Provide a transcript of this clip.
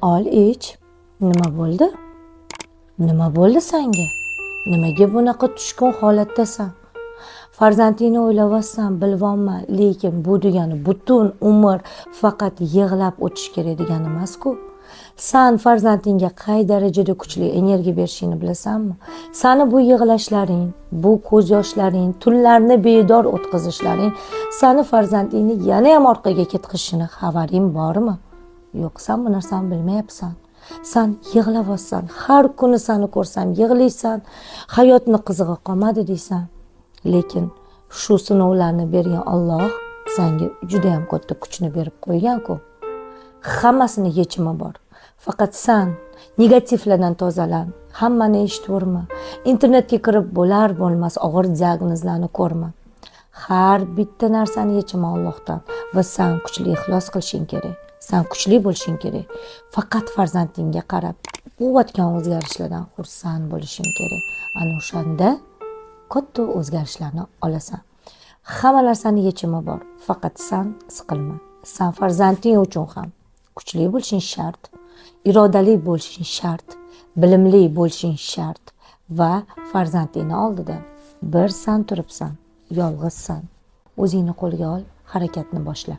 Ol, ich. Nima bo'ldi? Nima bo'ldi sanga? Nimaga bunaqa tushkun holatdasan? Farzandingni o'ylayapsan, bilvonman, lekin bu degani butun umr faqat yig'lab o'tish kerak degani emas-ku. San farzandingga qay darajada kuchli energiya berishingni bilasanmi? Sani bu yig'lashlaring, bu ko'z yoshlaring, tunlarni bedor o'tkazishlaring sani farzandingni yana ham orqaga ketqizishini xabaring bormi? Yo'q, san bu narsani bilmayapsan. San yig'layapsan, har kuni sani ko'rsam yig'laysan, hayotni qizig'i qolmadi deysan. Lekin shu sinovlarni bergan Alloh senga juda ham katta kuchni berib qo'ygan-ku. Hammasini yechimi bor. Faqat san negativlardan tozalan, hammani eshitaverma. Internetga kirib bo'lar bo'lmas og'ir diagnozlarni ko'rma. Har bitta narsani yechimi Allohdan va san kuchli ixlos qilishing kerak. San kuchli bo'lishing kerak. Faqat farzandingga qarab bo'layotgan o'zgarishlardan xursand bo'lishing kerak. Ana o'shanda katta o'zgarishlarni olasan. Hamma narsani yechimi bor. Faqat san siqilma. San farzanding uchun ham kuchli bo'lishing shart, irodali bo'lishing shart, bilimli bo'lishing shart va farzandingni oldida bir san turibsan, yolg'izsan. O'zingni qo'lga ol, harakatni boshla.